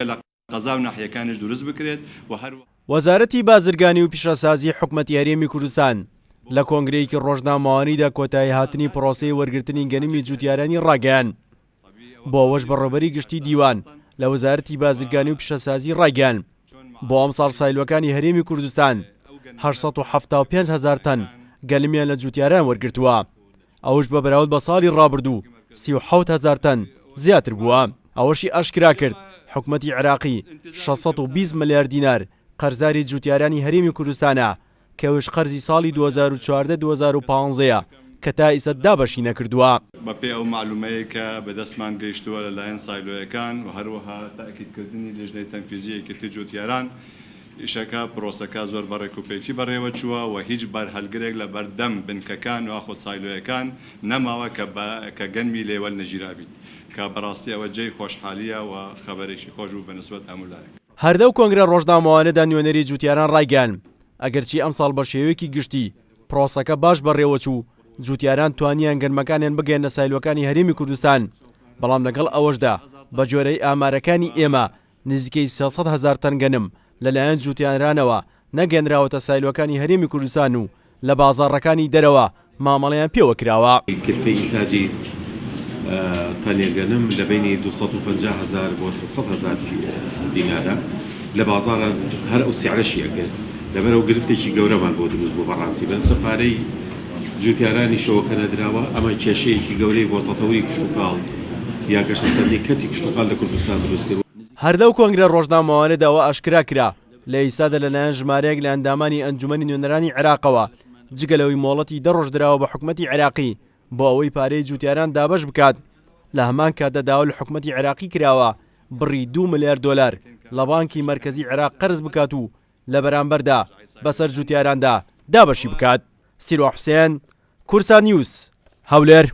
لە قەزا و ناحیەکانیش دروست بکرێت و هەروەها. وەزارەتی بازرگانی و پیشەسازی حکومەتی هەرێمی کوردستان لە کۆنگرەیەکی ڕۆژنامەوانیدا کۆتاییهاتنی پرۆسەی وەرگرتنی گەنمی جوتیارانی ڕاگەیاند. بۆ ئەوەش بەڕێوەبەری گشتی دیوان لە وەزارەتی بازرگانی و پیشەسازی ڕایگەیاند، بۆ ئەمساڵ سایلۆکانی هەرێمی کوردستان 875 هەزار تەن گەنمیان لە جوتیاران وەرگرتووە، ئەوەش بە بەراورد بە ساڵی ڕابردوو 37 هەزار تەن زیاتر بووە. ئەوەشی ئاشکرا کرد، حکومەتی عێراقی 620 ملیار دینار قەرزاری جوتیارانی هەرێمی کوردستانە کە ئەویش قەرزی ساڵی 2014 2015 ە کە تا ئیسە دابەشی نەکردووە. بە پێی ئەو مەعلومەیەی کە بە دەستمان گەیشتووە لە لایەن سایلۆیەکان و هەروەها تەئکید کردنی لیژنەی تەنفیزی یەکێتی جوتیاران، ئیشەکە، پرۆسەکە زۆر بە ڕێکوپێکی بەڕێوە چووە و هیچ بارهەلگرێک لە بەردەم بنکەکان یاخود سایلۆیەکان نەماوە کە بە کە گەنمی لێ وەرنەگیرابیت کە بەڕاستی ئەوە جێی خۆشحالییە و خەبەرێکی خۆش بوو بە نسبەت هەموو لایەک. هەر لەو کۆنگرە ڕۆژنامەوانەدا نوێنەری جوتیاران ڕایگەیاند، ئەگەرچی ئەمساڵ بە شێوەیەکی گشتی پرۆسەکە باش بەڕێوەچوو و جوتیاران توانیان گەنمەکانیان بگەیەننە سایلۆکانی هەرێمی کوردستان، بەڵام لەگەڵ ئەوەشدا بەگوێرەی ئامارەکانی ئێمە نزیکەی 300 هەزار تەن گەنم لەلایەن جوتیارانەوە نەگەیەنراوەتە سایلۆکانی هەرێمی کوردستان و لە بازاڕەکانی دەرەوە مامەڵەیان پێوە کراوە. کلفەی ئینتاجی تەنێ گەنم لە بەینی 250 هەزار بۆ 300 هەزار دینارە، لە بازاڕا هەر ئەو سعرەشی ئەکرد، لەبەرئەوە گرفتێکی گەورەمان بۆ دروست بوو بەڕاستی بەنسبەت پارەی جوتیارانیشەوە کە نەدراوە، ئەمە کێشەیەکی گەورەی بۆ تەتەوری کشتوکاڵ یا گەشەسەندنی کەرتی کشتوکاڵ لە کوردستان دروست کرد. هەر لەو کۆنگرە ڕۆژنامەوانیەدا ئەوە ئاشکرا کرا، لە ئیستادا لەلایەن ژمارەیەک لە ئەندامانی ئەنجومەنی نوێنەرانی عێراقەوە جگە لەوەی مۆڵەتی دە ڕۆژ دراوە بە حکومەتی عێراقی بۆ ئەوەی پارەی جوتیاران دابەش بکات، لە هەمان کاتدا داوا لە حکومەتی عێراقی کراوە بڕی دوو ملیار دۆلار لە بانکی مەرکەزی عێراق قەرز بکات و لە بەرامبەردا بەسەر جوتیاراندا دابەشی بکات. سیروان حوسێن، کوردسات نیوز، هەولێر.